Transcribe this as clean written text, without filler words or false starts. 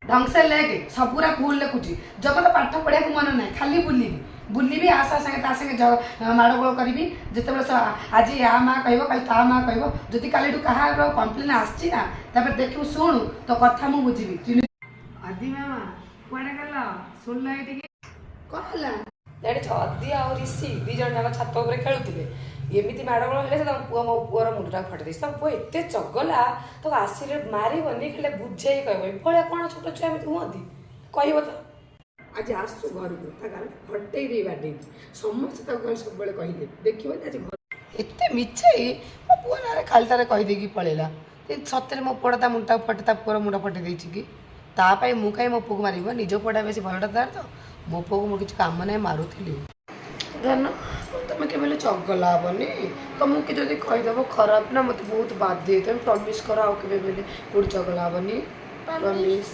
ढंग से ଲେଖ। ସବୁରା ଭୁଲ ଲେଖୁଛି। ଜମା ତ ପାଠ ପଢ଼ିବାକୁ ମନ ନାହିଁ। ଖାଲି ବୁଲିବି ବୁଲିବି, ଆ ସା ସାଙ୍ଗେ ତା ସାଙ୍ଗେ ମାଡ଼ଗୋଳ କରିବି। ଯେତେବେଳେ ଆଜି ଆ ମା କହିବ, କାଲି ତା ମା କହିବ। ଯଦି କାଲିଠୁ କାହାର କମ୍ପ୍ଲେନ୍ ଆସିଛି ନା, ତାପରେ ଦେଖିବୁ। ଶୁଣୁ, ତୋ କଥା ମୁଁ ବୁଝିବି। ଆଦି ମାମା, କୁଆଡ଼େ ଗଲ? ଶୁଣିଲ ଏଇଠିକି କ'ଣ ହେଲା ଜାଣିଛ? ଅଦି ଆଉ ରିଷି ଦି ଜଣ ଯାକ ଛାତ ଉପରେ ଖେଳୁଥିଲେ। ଏମିତି ମାଡ଼ଗୋଳ ହେଲେ ସେ ତମ ପୁଅ ମୋ ପୁଅର ମୁଣ୍ଡଟାକୁ ଫଟେଇ ଦେଇଛି। ତମ ପୁଅ ଏତେ ଚଗଲା, ତାକୁ ଆସିଲେ ମାରିବନି, ଖାଲି ବୁଝେଇ କହିବ। ଏଭଳିଆ କ'ଣ ଛୋଟ ଛୁଆ ଏମିତି ହୁଅନ୍ତି କହିବ ତ? ଆଜି ଆସୁ ଘରକୁ, ତା ଗାଲ ଫଟେଇ ଦେଇ ବାଡେଇକି। ସମସ୍ତେ ତାକୁ ଘରେ ସବୁବେଳେ କହିଲେ, ଦେଖିବନି ଆଜି ଘର ଏତେ ମିଛେଇ ମୋ ପୁଅ ନାଁରେ ଖାଲିଟାରେ କହିଦେଇକି ପଳେଇଲା। କିନ୍ତୁ ସତରେ ମୋ ପୁଅଟା ତା ମୁଣ୍ଡଟାକୁ ଫଟେ ତା ପୁଅର ମୁଣ୍ଡ ଫଟେଇ ଦେଇଛି କି? ତା ପାଇଁ ମୁଁ କାହିଁ ମୋ ପୁଅକୁ ମାରିବ? ନିଜ ପୁଅଟା ବେଶୀ ଭଲଟା ତାର ତ। ମୋ ପୁଅକୁ ମୋର କିଛି କାମ ନାହିଁ, ମାରୁଥିଲି। ଧନ, ତମେ କେବେ ହେଲେ ଚଗଲା ହବନି। ତମକୁ କି ଯଦି କହିଦେବ ଖରାପ ନା, ମୋତେ ବହୁତ ବାଧେ। ତମେ ପ୍ରମିସ୍ କର, ଆଉ କେବେ ହେଲେ କୋଉଠି ଚଗଲା ହବନି। ପ୍ରମିସ୍।